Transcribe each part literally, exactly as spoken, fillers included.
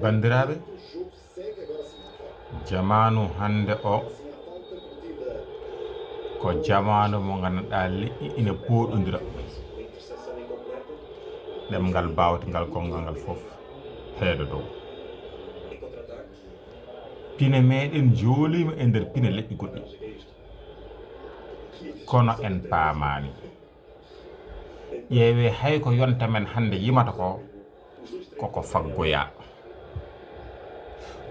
Banndiraaɓe, jamaanu hannde o ko jamaanu mo ngannduɗaa leƴƴi ina pooɗondira. Ɗemngal baawtingal gonngal ngal fof heedo dow. Pine meeɗen njooliima e nder pine leƴƴi goɗɗi. Kono en paamaani. Ƴeewee, hay ko yonta men hannde yimata ko, koko faggoyaa.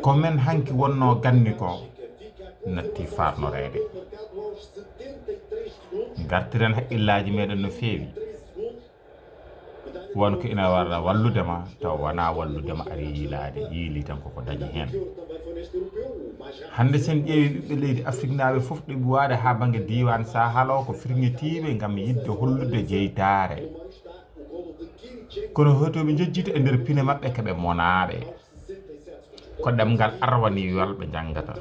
Ko men hanki wonnoo ganni ko, natti faarnoreede. Ngartiren haqqillaaji meeɗen no feewi. Won ko ina wara wallude ma, taw wonaa wallude ma ari yiilaade, yiili tan koko dañi heen. Hannde, sen ƴeewi ɓiɓɓe leydi Afriknaaɓe fof ɗuɓi waade haa bannge diiwaan Sahal o ko firŋitiiɓe ngam yiɗde hollude jeytaare. Kono hoto ɓe njejjita e nder pine maɓɓe ko ɓe monaaɓe. Ko ɗemngal arwaniwal ɓe njanngata.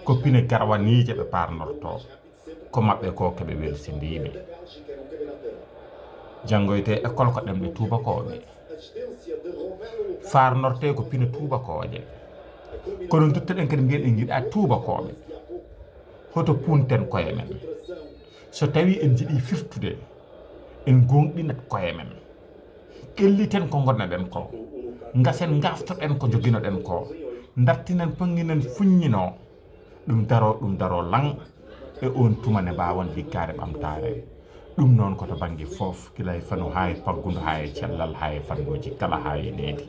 Ko pine garwaniije ɓe paarnortoo. Ko maɓɓe ko ko ɓe welsindiiɓe. Janngoytee école ko ɗemɗe tuubakooɓe. Faarnortee ko pine tuubakooje. Kono nduttoɗen kadi mbiyen en njiɗaa tuubakooɓe. Hoto punten koye men. So tawii en njiɗii firtude, en gooŋɗinat koye men. Ƴelliten ko ngonnoɗen ko. Ngasen ngaaftoɗen ko njoginoɗen ko. Ndartinen, ponnginen, fuññinoo. Ɗum daroo, ɗum daroo laŋ. E oon tuma ne mbaawan liggaade ɓamtaare. Ɗum noon ko to bannge fof, gila e fano haa e faggudu, haa e cellal, haa e fannuuji kala, haa e nehdi.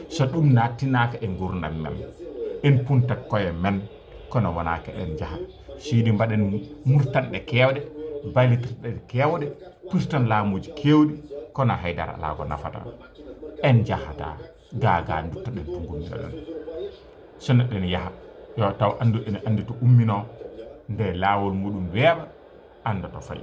So ɗum naattinaaka e nguurndam men, en puntat koye men, kono wonaa ko en njaha. Seydi, mbaɗen murtanɗe keewɗe, baylitirɗe keewɗe, pirtan laamuuji keewɗi, kono haydara alaa ko nafata. En njahataa, gaa gaa nduttoɗen to ngumminoɗen. So neɗɗo ene yaha, yo taw anndu ene anndi to umminoo, nde laawol muɗum weeɓa, annda to fayi.